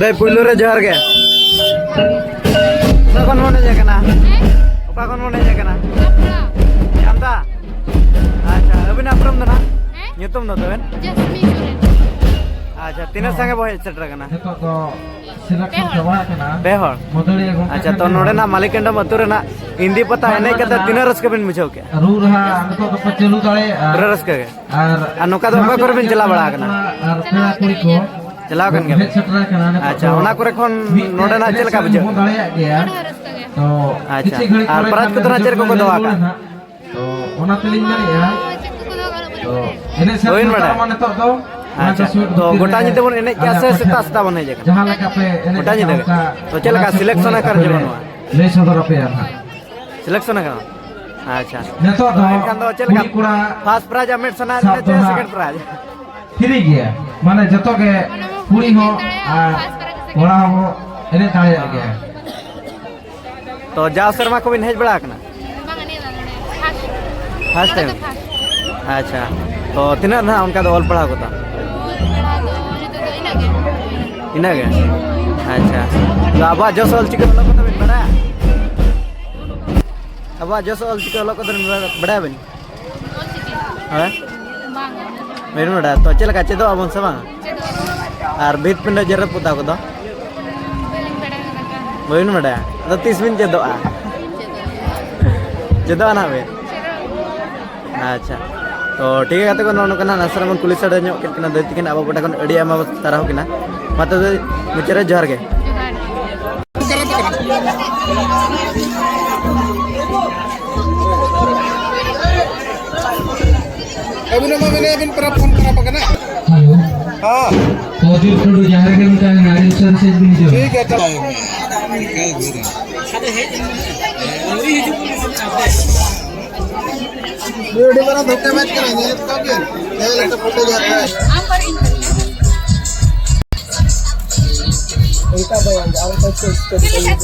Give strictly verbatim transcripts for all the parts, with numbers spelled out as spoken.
ᱫᱟᱹᱭ, ᱯᱩᱭᱞᱩ ᱨᱮ ᱡᱚᱦᱟᱨ ᱜᱮ᱾ ᱚᱠᱟ ᱠᱷᱚᱱ ᱵᱚᱱ ᱦᱮᱡ ᱟᱠᱟᱱᱟ? ᱚᱠᱟ ᱠᱷᱚᱱ ᱵᱚᱱ ᱦᱮᱡ ᱟᱠᱟᱱᱟ? ᱟᱢᱫᱟ? ᱟᱪᱪᱷᱟ, ᱟᱹᱵᱤᱱᱟᱜ ᱩᱯᱨᱩᱢ ᱫᱚ ᱱᱟᱦᱟᱜ? ᱧᱩᱛᱩᱢ ᱫᱚ ᱛᱟᱵᱮᱱ? ᱡᱟᱥᱢᱤ ᱥᱚᱨᱮᱱ᱾ ᱟᱪᱪᱷᱟ, ᱛᱤᱱᱟᱹᱜ ᱥᱟᱸᱜᱮ ᱵᱚ ᱦᱮᱡ ᱥᱮᱴᱮᱨ ᱟᱠᱟᱱᱟ? ᱱᱤᱛᱚᱜ ᱫᱚ ᱥᱤᱞᱮᱠᱥᱚᱱ ᱪᱟᱵᱟ ᱟᱠᱟᱱᱟ᱾ ᱯᱮ ᱦᱚᱲ? ᱢᱟᱹᱫᱟᱹᱲᱤᱭᱟᱹ ᱜᱚᱢᱠᱮ ᱟᱪᱪᱷᱟ, ᱛᱚ ᱴᱷᱮᱱ ᱱᱚᱰᱮ ᱱᱟᱦᱟᱜ ᱢᱟᱹᱞᱤᱠ ᱠᱮᱱᱰᱚᱢ ᱟᱹᱛᱩ ᱨᱮᱱᱟᱜ ᱤᱱᱫᱤ ᱯᱟᱛᱟ ᱮᱱᱮᱡ ᱠᱟᱛᱮ ᱛᱤᱱᱟᱹᱜ ᱨᱟᱹᱥᱠᱟᱹ ᱵᱮᱱ ᱵᱩᱡᱷᱟᱹᱣ ᱠᱮᱜᱼᱟ? ᱨᱩ ᱨᱟᱦᱟ ᱱᱤᱛᱚᱜ ᱫᱚᱠᱚ ᱪᱟᱹᱞᱩ ᱫᱟᱲᱮᱭᱟᱜᱼᱟ᱾ ᱯᱩᱨᱟᱹ ᱨᱟᱹᱥᱠᱟᱹ ᱜᱮ? ᱟᱨ ᱟᱨ ᱱᱚᱝᱠᱟ ᱫᱚ ᱚᱠᱟ ᱠᱚᱨᱮ ᱵᱮᱱ ᱪᱟᱞᱟᱣ ᱵᱟᱲᱟ ᱟᱠᱟᱱᱟ? ᱟᱨ ᱯᱮᱲᱟ ᱠᱩᱲᱤ ᱠᱚ ᱪᱟᱞᱟᱣ ᱟᱠᱟᱱ ᱜᱮᱭᱟ ᱦᱮᱡ ᱵᱮᱱ? ᱥᱮᱴᱮᱨ ᱟᱠᱟᱱᱟ ᱱᱤᱛᱚᱜ ᱟᱪᱪᱷᱟ, ᱫᱚ ᱚᱱᱟ ᱠᱚᱨᱮ ᱠᱷᱚᱱ ᱢᱤᱫ ᱱᱚᱰᱮ ᱱᱟᱜ ᱪᱮᱫ ᱞᱮᱠᱟ ᱮᱱᱮᱡ ᱥᱮᱨᱮᱧ ᱵᱩᱡᱷᱟᱹᱜ ᱦᱚᱸ ᱠᱟᱱᱟ? ᱫᱟᱲᱮᱭᱟᱜ ᱜᱮᱭᱟ᱾ ᱟᱪᱪᱷᱟ, ᱠᱤᱪᱷᱩ ᱜᱷᱟᱹᱲᱤᱡ ᱟᱨ ᱯᱚᱨᱮ ᱯᱨᱟᱭᱤᱡᱽ ᱠᱷᱟᱱ ᱠᱚᱫᱚ ᱱᱟᱜ ᱪᱮᱫ ᱠᱚᱠᱚ ᱫᱚᱦᱚ ᱟᱠᱟᱫ? ᱱᱟᱦᱟᱜ᱾ ᱛᱚ ᱚᱱᱟ ᱛᱮᱞᱤᱧ ᱢᱮᱱᱮᱫᱼᱟ, ᱛᱚ ᱮᱱᱮᱡ ᱥᱮᱨᱮᱧ ᱵᱟᱹᱵᱤᱱ ᱵᱟᱰᱟᱭᱟ? ᱢᱟ ᱱᱤᱛᱚᱜ ᱫᱚ ᱟᱪᱪᱷᱟ, ᱥᱩᱨ ᱛᱚ ᱵᱷᱤᱛᱤᱨ ᱜᱚᱴᱟ ᱨᱮ ᱧᱤᱫᱟᱹ ᱵᱚᱱ ᱮᱱᱮᱡ ᱠᱮᱜᱼᱟ ᱟᱞᱮ ᱥᱮ ᱟᱯᱮ ᱥᱮᱛᱟᱜ ᱴᱷᱮᱱ ᱥᱮᱛᱟᱜ ᱵᱚᱱ ᱮᱱᱮᱡ ᱟᱠᱟᱱᱟ? ᱡᱟᱦᱟᱸ ᱞᱮᱠᱟ ᱯᱮ ᱮᱱᱮᱡ ᱜᱚᱴᱟ ᱟᱠᱟᱱᱟ ᱧᱤᱫᱟᱹ ᱜᱮ᱾ ᱚᱱᱠᱟ ᱛᱚ ᱪᱮᱫ ᱞᱮᱠᱟ ᱚᱱᱟ ᱥᱮᱫ ᱥᱤᱞᱮᱠᱥᱚᱱ ᱟᱠᱟᱫ ᱟᱯᱮ ᱡᱮ ᱞᱮ ᱵᱟᱹᱱᱩᱜᱼᱟ? ᱞᱟᱹᱭ ᱥᱚᱫᱚᱨ ᱟᱯᱮᱭᱟ ᱱᱟᱦᱟᱜ᱾ ᱥᱤᱞᱮᱠᱥᱚᱱ ᱟᱠᱟᱱᱟ? ᱟᱪᱪᱷᱟ᱾ ᱱᱤᱛᱚᱜ ᱛᱚ ᱫᱚ ᱮᱱᱠᱷᱟᱱ ᱫᱚ ᱪᱮᱫ ᱞᱮᱠᱟ ᱠᱩᱲᱤ ᱠᱚᱲᱟ ᱯᱷᱟᱥᱴ ᱯᱨᱟᱭᱤᱡᱽ ᱟᱢ ᱢᱮᱱ ᱥᱟᱱᱟᱭᱮᱫ ᱥᱟᱵ ᱢᱮᱭᱟ ᱫᱚ ᱪᱮ ᱱᱟᱦᱟᱜ ᱥᱮᱠᱮᱱᱰ ᱯᱨᱟᱭᱤᱡᱽ? ᱯᱷᱨᱤ ᱜᱮᱭᱟ, ᱢᱟᱱᱮ ᱡᱚᱛᱚ ᱜᱮ ᱠᱩᱲᱤ ᱦᱚᱸ ᱟᱨ ᱠᱚᱲᱟ ᱦᱚᱸ ᱮᱱᱮᱡ ᱫᱟᱲᱮᱭᱟᱜ ᱜᱮᱭᱟ᱾ ᱛᱚ ᱡᱟᱣ ᱥᱮᱨᱢᱟ ᱠᱚᱵᱤᱱ ᱦᱮᱡ ᱵᱟᱲᱟ ᱟᱠᱟᱱᱟ? ᱵᱟᱝ, ᱱᱤᱭᱟᱹ ᱫᱷᱟᱣ ᱱᱚᱰᱮ ᱯᱷᱟᱥᱴ᱾ ᱯᱷᱟᱥᱴ ᱱᱚᱰᱮ ᱫᱚ ᱴᱟᱭᱤᱢ? ᱯᱷᱟᱥᱴ᱾ ᱟᱪᱪᱷᱟ, ᱛᱚ ᱛᱤᱱᱟᱹᱜ ᱱᱟᱦᱟᱜ ᱚᱱᱠᱟ ᱫᱚ ᱚᱞ ᱯᱟᱲᱦᱟᱣ ᱠᱚᱫᱚ? ᱚᱞ ᱯᱟᱲᱦᱟᱣ ᱫᱚ ᱱᱤᱛᱚᱜ ᱫᱚ ᱤᱱᱟᱹᱜ ᱜᱮ᱾ ᱤᱱᱟᱹᱜ ᱜᱮ? ᱟᱪᱪᱷᱟ, ᱛᱚ ᱟᱵᱚᱣᱟᱜ ᱡᱚᱥ ᱚᱞ ᱪᱤᱠᱤ ᱚᱞᱚᱜ ᱠᱚᱫᱚ ᱵᱤᱱ ᱵᱟᱲᱟᱭᱟ? ᱟᱵᱚᱣᱟᱜ ᱡᱚᱥ ᱚᱞ ᱪᱤᱠᱤ ᱚᱞᱚᱜ ᱠᱚᱫᱚ ᱵᱤᱱ ᱵᱟᱲᱟᱭᱟ ᱵᱤᱱ? ᱦᱮᱸ? ᱵᱟᱝ᱾ ᱵᱟᱹᱧ ᱵᱟᱰᱟᱭᱟ᱾ ᱛᱚ ᱪᱮᱫ ᱞᱮᱠᱟ ᱪᱮᱫᱚᱜ ᱟᱵᱚᱱ ᱥᱮ ᱵᱟᱝ? ᱪᱮᱫᱚᱜ ᱟᱵᱚᱱ᱾ ᱟᱨ ᱵᱷᱤᱛ ᱯᱤᱸᱰᱟᱹ ᱡᱮᱨᱮᱲ ᱯᱚᱛᱟᱣ ᱠᱚᱫᱚ? ᱵᱟᱹᱞᱤᱧ ᱵᱟᱰᱟᱭᱟ ᱚᱱᱟ ᱠᱚ᱾ ᱵᱟᱹᱵᱤᱱ ᱵᱟᱰᱟᱭᱟ? ᱟᱫᱚ ᱛᱤᱥ ᱵᱤᱱ ᱪᱮᱫᱚᱜᱼᱟ? ᱪᱮᱫᱚᱜ᱾ ᱪᱮᱫᱚᱜᱼᱟ ᱱᱟᱦᱟᱜ ᱵᱤᱱ? ᱪᱮᱫᱚᱜ᱾ ᱟᱪᱪᱷᱟ᱾ ᱛᱚ ᱴᱷᱤᱠ ᱜᱮᱭᱟ ᱜᱟᱛᱮ ᱠᱚ, ᱱᱚᱜᱼᱚ ᱱᱚᱝᱠᱟ ᱱᱟᱦᱟᱜ ᱱᱟᱥᱮ ᱵᱚᱱ ᱠᱩᱞᱤ ᱥᱟᱰᱮ ᱧᱚᱜ ᱠᱮᱫ ᱠᱤᱱᱟ ᱫᱟᱹᱭ ᱛᱤᱠᱤᱱ, ᱟᱵᱚ ᱯᱟᱦᱴᱟ ᱠᱷᱚᱱ ᱟᱹᱰᱤ ᱟᱭᱢᱟ ᱵᱚᱱ ᱥᱟᱨᱦᱟᱣ ᱠᱤᱱᱟ᱾ ᱢᱟ ᱛᱚᱵᱮ ᱢᱩᱪᱟᱹᱫ ᱨᱮ ᱡᱚᱦᱟᱨ ᱜᱮ᱾ ᱡᱚᱦᱟᱨ᱾ ᱟᱹᱵᱤᱱ ᱢᱟ ᱢᱮᱱᱮᱫ ᱟᱹᱵᱤᱱ ᱯᱮᱨᱟ ᱯᱷᱳᱱ ᱠᱷᱟᱨᱟᱯ ᱟᱠᱟᱱᱟ᱾ ᱦᱮᱞᱳ᱾ ᱦᱮᱸ᱾ ᱯᱨᱚᱫᱤᱯ ᱴᱩᱰᱩ ᱡᱟᱦᱟᱸ ᱨᱮᱜᱮ ᱢᱮᱛᱟᱭ ᱠᱟᱱᱟ, ᱟᱹᱰᱤ ᱩᱥᱟᱹᱨᱟ ᱥᱮᱫ ᱵᱤᱱ ᱦᱤᱡᱩᱜᱼᱟ᱾ ᱴᱷᱤᱠ ᱜᱮᱭᱟ, ᱪᱟᱞᱟᱜ ᱟᱹᱵᱤᱱ᱾ ᱟᱹᱰᱤ ᱢᱟᱨᱟᱝ ᱫᱷᱳᱠᱮᱵᱟᱡᱽ ᱠᱟᱱᱟᱭ, ᱧᱮᱞᱮᱫ ᱠᱚᱣᱟ ᱵᱤᱱ? ᱧᱮᱞ ᱞᱮᱠᱟ ᱯᱷᱳᱴᱳ ᱡᱟᱦᱟᱸ ᱠᱟᱱᱟᱭ᱾ ᱚᱱᱠᱟ ᱫᱚ ᱵᱟᱝ, ᱟᱢ ᱫᱚ ᱪᱮᱫ ᱪᱤᱠᱟᱹ ᱠᱮᱫᱟ?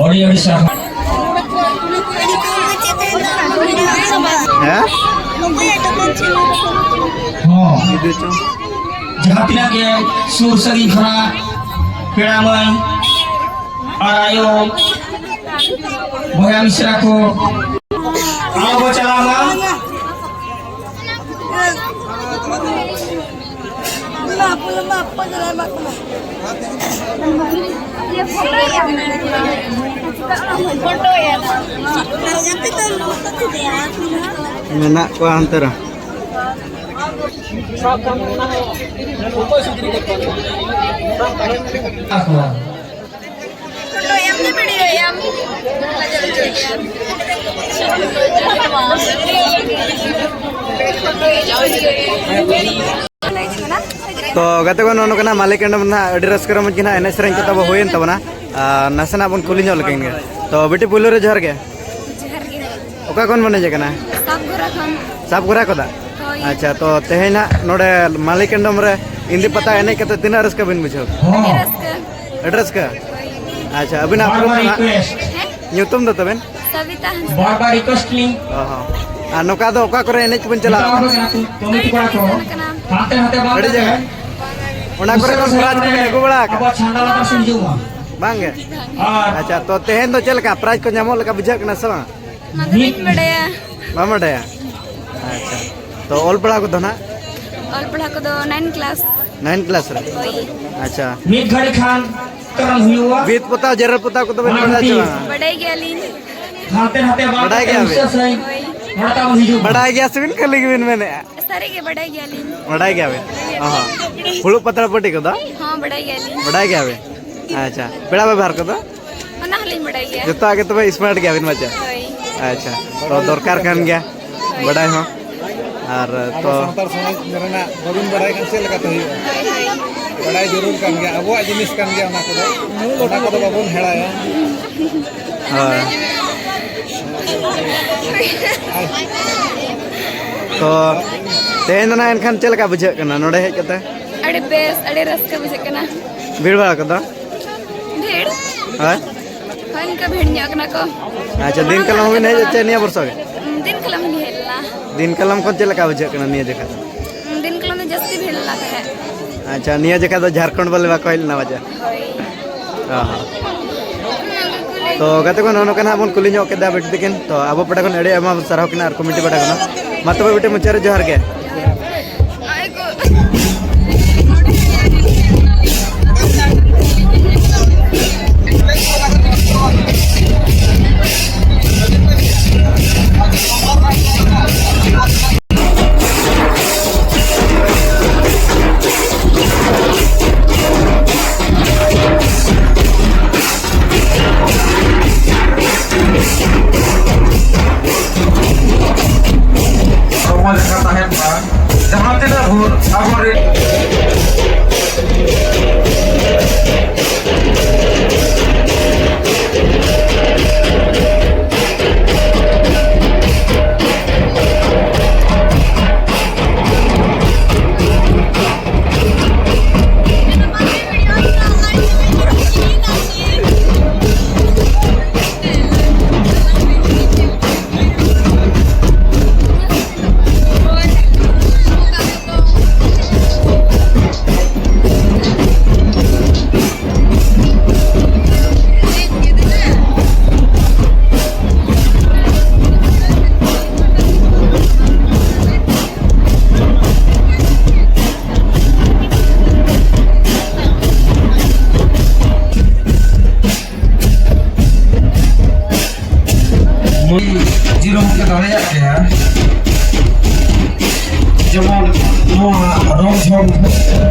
ᱟᱹᱰᱤ ᱟᱹᱰᱤ ᱥᱟᱨᱦᱟᱣ᱾ ᱦᱮᱸ? ᱦᱚᱸ᱾ ᱡᱟᱦᱟᱸ ᱛᱤᱱᱟᱹᱜ ᱜᱮ ᱥᱩᱨ ᱥᱟᱺᱜᱤᱧ ᱠᱷᱚᱱᱟᱜ ᱯᱮᱲᱟ ᱢᱟᱹᱭ ᱟᱨ ᱟᱭᱳ ᱵᱚᱭᱦᱟ ᱢᱤᱥᱨᱟ ᱠᱚ, ᱟᱞᱚ ᱵᱚ ᱪᱟᱞᱟᱣ ᱢᱟ᱾ ᱢᱮᱱᱟᱜ ᱠᱚᱣᱟ ᱦᱟᱱᱛᱮ ᱨᱮ᱾ ᱛᱚ ᱜᱟᱛᱮ ᱠᱚ, ᱱᱚᱜᱼᱚ ᱱᱚᱝᱠᱟᱱᱟᱜ ᱢᱟᱞᱤᱠ ᱮᱱᱰᱚᱢ ᱱᱟᱦᱟᱜ ᱟᱹᱰᱤ ᱨᱟᱹᱥᱠᱟᱹ ᱨᱚᱢᱚᱡᱽ ᱜᱮ ᱱᱟᱦᱟᱜ ᱮᱱᱮᱡ ᱥᱮᱨᱮᱧ ᱠᱚ ᱛᱟᱵᱚ ᱦᱩᱭᱮᱱ ᱛᱟᱵᱚᱱᱟ᱾ ᱟᱨ ᱱᱟᱥᱮᱱᱟᱜ ᱵᱚᱱ ᱠᱩᱞᱤ ᱧᱚᱜ ᱞᱮᱠᱤᱱ ᱜᱮ᱾ ᱛᱚ ᱵᱤᱴᱤ, ᱯᱩᱭᱞᱩ ᱨᱮ ᱡᱚᱦᱟᱨ ᱜᱮ᱾ ᱡᱚᱦᱟᱨ ᱜᱮ᱾ ᱚᱠᱟ ᱠᱷᱚᱱ ᱵᱚᱱ ᱦᱮᱡ ᱟᱠᱟᱱᱟ? ᱥᱟᱵᱜᱳᱨᱟ ᱠᱷᱚᱱ᱾ ᱥᱟᱵᱜᱳᱨᱟ ᱠᱷᱚᱱᱟᱜ? ᱦᱳᱭ᱾ ᱟᱪᱪᱷᱟ, ᱛᱚ ᱛᱮᱦᱮᱧ ᱱᱟᱦᱟᱜ ᱱᱚᱰᱮ ᱢᱟᱞᱤᱠ ᱮᱱᱰᱚᱢ ᱨᱮ ᱤᱱᱫᱤ ᱯᱟᱛᱟ ᱮᱱᱮᱡ ᱠᱟᱛᱮ ᱛᱤᱱᱟᱹᱜ ᱨᱟᱹᱥᱠᱟᱹ ᱵᱤᱱ ᱵᱩᱡᱷᱟᱹᱣ? ᱟᱹᱰᱤ ᱨᱟᱹᱥᱠᱟᱹ᱾ ᱟᱹᱰᱤ ᱨᱟᱹᱥᱠᱟᱹ? ᱦᱳᱭ᱾ ᱟᱪᱪᱷᱟ, ᱟᱹᱵᱤᱱᱟᱜ ᱩᱯᱨᱩᱢ ᱫᱚ ᱱᱟᱦᱟᱜ? ᱦᱮᱸ? ᱧᱩᱛᱩᱢ ᱫᱚ ᱛᱟᱵᱮᱱ? ᱥᱚᱵᱤᱛᱟ ᱦᱟᱸᱥᱫᱟ᱾ ᱚ ᱦᱚᱸ᱾ ᱟᱨ ᱱᱚᱝᱠᱟ ᱫᱚ ᱚᱠᱟ ᱠᱚᱨᱮ ᱮᱱᱮᱡ ᱠᱚᱵᱮᱱ ᱪᱟᱞᱟᱜᱼᱟ? ᱟᱹᱰᱤ ᱡᱟᱭᱜᱟ ᱥᱮᱱ ᱟᱠᱟᱱᱟ᱾ ᱟᱹᱰᱤ ᱡᱟᱭᱜᱟ᱾ ᱚᱱᱟ ᱠᱚᱨᱮ ᱠᱷᱚᱱ prize ᱠᱚᱵᱮᱱ ᱟᱹᱜᱩ ᱵᱟᱲᱟ ᱟᱠᱟᱫᱼᱟ? ᱵᱟᱝ ᱜᱮ? ᱟᱪᱪᱷᱟ, ᱛᱚ ᱛᱮᱦᱮᱧ ᱫᱚ ᱪᱮᱫ ᱞᱮᱠᱟ ᱯᱨᱟᱭᱤᱡᱽ ᱠᱚ ᱧᱟᱢᱚᱜ ᱞᱮᱠᱟ ᱵᱩᱡᱷᱟᱹᱜ ᱠᱟᱱᱟ ᱥᱮ ᱵᱟᱝ? ᱚᱱᱟ ᱫᱚ ᱵᱟᱹᱧ ᱵᱟᱰᱟᱭᱟ᱾ ᱵᱟᱢ ᱵᱟᱰᱟᱭᱟ? ᱟᱪᱪᱷᱟ, ᱛᱚ ᱚᱞ ᱯᱟᱲᱦᱟᱣ ᱠᱚᱫᱚ ᱱᱟᱜ? ᱚᱞ ᱯᱟᱲᱦᱟᱣ ᱠᱚᱫᱚ ᱱᱟᱭᱤᱱ ᱠᱞᱟᱥ᱾ ᱱᱟᱭᱤᱱ ᱠᱞᱟᱥ ᱨᱮ? ᱦᱳᱭ᱾ ᱟᱪᱪᱷᱟ᱾ ᱢᱤᱫ ᱜᱷᱟᱹᱲᱤ ᱠᱷᱟᱱ ᱛᱚᱨᱟᱢ ᱦᱩᱭᱩᱜᱼᱟ᱾ ᱵᱤᱫ ᱯᱚᱛᱟᱣ, ᱡᱮᱨᱮᱲ ᱯᱚᱛᱟᱣ ᱠᱚᱫᱚ ᱵᱮᱱ ᱵᱟᱲᱟᱭᱟ ᱪᱮ ᱵᱟᱝᱟ? ᱵᱟᱰᱟᱭ ᱜᱮᱭᱟᱞᱤᱧ᱾ ᱦᱟᱱᱛᱮ ᱱᱟᱛᱮ ᱵᱟᱝ ᱵᱟᱰᱟᱭ ᱠᱟᱛᱮ ᱜᱮᱭᱟ ᱵᱮᱱ? ᱩᱥᱟᱹᱫ ᱥᱟᱺᱦᱤᱡ ᱦᱳᱭ᱾ ᱱᱚᱰᱮ ᱛᱟᱵᱚᱱ ᱦᱤᱡᱩᱜ ᱢᱟ᱾ ᱵᱟᱰᱟᱭ ᱜᱮᱭᱟ ᱥᱮ ᱵᱮᱱ ᱠᱷᱟᱹᱞᱤ ᱜᱮᱵᱮᱱ ᱢᱮᱱᱮᱫᱼᱟ? ᱥᱟᱹᱨᱤ ᱜᱮ ᱵᱟᱰᱟᱭ ᱜᱮᱭᱟᱞᱤᱧ᱾ ᱵᱟᱰᱟᱭ ᱜᱮᱭᱟ ᱵᱮᱱ? ᱚ ᱦᱚᱸ᱾ ᱯᱷᱩᱲᱩᱜ ᱯᱟᱛᱲᱟ ᱯᱟᱹᱴᱤ ᱠᱚᱫᱚ? ᱦᱚᱸ, ᱵᱟᱰᱟᱭ ᱜᱮᱭᱟᱞᱤᱧ᱾ ᱵᱟᱰᱟᱭ ᱜᱮᱭᱟ ᱵᱮᱱ? ᱟᱪᱪᱷᱟ᱾ ᱵᱮᱲᱟ ᱵᱮᱵᱷᱟᱨ ᱠᱚᱫᱚ? ᱚᱱᱟ ᱦᱚᱸᱞᱤᱧ ᱵᱟᱰᱟᱭ ᱜᱮᱭᱟ᱾ ᱡᱚᱛᱚᱣᱟᱜ ᱜᱮ ᱛᱚᱵᱮ smart ᱜᱮᱭᱟ ᱵᱮᱱ ᱵᱟᱪᱟ? ᱦᱳᱭ᱾ ᱟᱪᱪᱷᱟ᱾ ᱛᱚ ᱫᱚᱨᱠᱟᱨ ᱠᱟᱱ ᱜᱮᱭᱟ ᱦᱳᱭ᱾ ᱵᱟᱰᱟᱭ ᱦᱚᱸ᱾ ᱟᱨ ᱟᱵᱚ ᱛᱚ ᱥᱟᱱᱛᱟᱲ ᱥᱚᱢᱟᱡᱽ ᱨᱮᱱᱟᱜ ᱵᱟᱵᱚᱱ ᱵᱟᱰᱟᱭ ᱠᱷᱟᱱ ᱪᱮᱫ ᱞᱮᱠᱟᱛᱮ ᱦᱩᱭᱩᱜᱼᱟ? ᱦᱳᱭ, ᱦᱳᱭ᱾ ᱵᱟᱰᱟᱭ ᱡᱟᱹᱨᱩᱲ ᱠᱟᱱ ᱜᱮᱭᱟ, ᱟᱵᱚᱣᱟᱜ ᱡᱤᱱᱤᱥ ᱠᱟᱱ ᱜᱮᱭᱟ, ᱚᱱᱟ ᱠᱚᱫᱚ, ᱚᱱᱟ ᱠᱚᱫᱚ ᱵᱟᱵᱚᱱ ᱦᱮᱲᱟᱭᱟ᱾ ᱦᱳᱭ᱾ ᱛᱚ ᱛᱮᱦᱮᱧ ᱫᱚ ᱱᱟᱜ ᱮᱱᱠᱷᱟᱱ ᱪᱮᱫ ᱞᱮᱠᱟ ᱵᱩᱡᱷᱟᱹᱜ ᱠᱟᱱᱟ ᱱᱚᱰᱮ ᱦᱮᱡ ᱠᱟᱛᱮ? ᱟᱹᱰᱤ ᱵᱮᱥ, ᱟᱹᱰᱤ ᱨᱟᱹᱥᱠᱟᱹ ᱵᱩᱡᱷᱟᱹᱜ ᱠᱟᱱᱟ᱾ ᱵᱷᱤᱲ ᱵᱷᱟᱲ ᱠᱚᱫᱚ? ᱵᱷᱤᱲ? ᱦᱳᱭ᱾ ᱦᱳᱭ, ᱤᱱᱠᱟᱹ ᱵᱷᱤᱲ ᱧᱚᱜ ᱠᱟᱱᱟ ᱠᱚ᱾ ᱟᱪᱪᱷᱟ, ᱫᱤᱱ ᱠᱟᱞᱚᱢ ᱦᱚᱸᱵᱤᱱ ᱦᱮᱡ ᱦᱚᱪᱚᱭᱟ ᱱᱤᱭᱟᱹ ᱵᱚᱨᱥᱚ ᱜᱮ? ᱦᱩᱸ, ᱫᱤᱱ ᱠᱟᱞᱚᱢ ᱞᱤᱧ ᱦᱮᱡ ᱞᱮᱱᱟ᱾ ᱫᱤᱱ ᱠᱟᱞᱚᱢ ᱠᱷᱚᱱ ᱪᱮᱫ ᱞᱮᱠᱟ ᱵᱩᱡᱷᱟᱹᱜ ᱠᱟᱱᱟ ᱱᱤᱭᱟᱹ ᱡᱚᱠᱷᱟ ᱫᱚ? ᱦᱩᱸ, ᱫᱤᱱ ᱠᱟᱞᱚᱢ ᱫᱚ ᱡᱟᱹᱥᱛᱤ ᱵᱷᱤᱲ ᱞᱮᱱᱟ ᱛᱟᱦᱮᱸᱫ᱾ ᱟᱪᱪᱷᱟ, ᱱᱤᱭᱟᱹ ᱡᱚᱠᱷᱟ ᱫᱚ ᱡᱷᱟᱲᱠᱷᱚᱸᱰ ᱵᱚᱞᱮ ᱵᱟᱠᱚ ᱦᱮᱡ ᱞᱮᱱᱟ ᱵᱟᱡᱟᱨ? ᱦᱳᱭ᱾ ᱚ ᱦᱚᱸ᱾ ᱛᱚ ᱜᱟᱛᱮ ᱠᱚ, ᱱᱚᱜᱼᱚ ᱱᱚᱝᱠᱟ ᱱᱟᱜ ᱵᱚᱱ ᱠᱩᱞᱤ ᱧᱚᱜ ᱠᱮᱫᱟ ᱵᱤᱴᱤ ᱛᱟᱹᱠᱤᱱ᱾ ᱛᱚ ᱟᱵᱚ ᱯᱟᱦᱴᱟ ᱠᱷᱚᱱ ᱟᱹᱰᱤ ᱟᱭᱢᱟ ᱵᱚᱱ ᱥᱟᱨᱦᱟᱣ ᱠᱤᱱᱟ ᱟᱨ ᱠᱚᱢᱤᱴᱤ ᱯᱟᱦᱴᱟ ᱠᱷᱚᱱ᱾ ᱢᱟ ᱛᱚᱵᱮ ᱵᱤᱴᱤ, ᱢᱩᱪᱟᱹᱫ ᱨᱮ ᱡᱚᱦᱟᱨ ᱜᱮ᱾ ᱦᱚᱲᱢᱚ ᱡᱟᱸᱜᱟ ᱛᱟᱦᱮᱱ ᱢᱟ᱾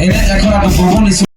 ᱮᱱᱮᱡ ᱟᱠᱷᱲᱟ ᱫᱚ ᱵᱟᱵᱚᱱ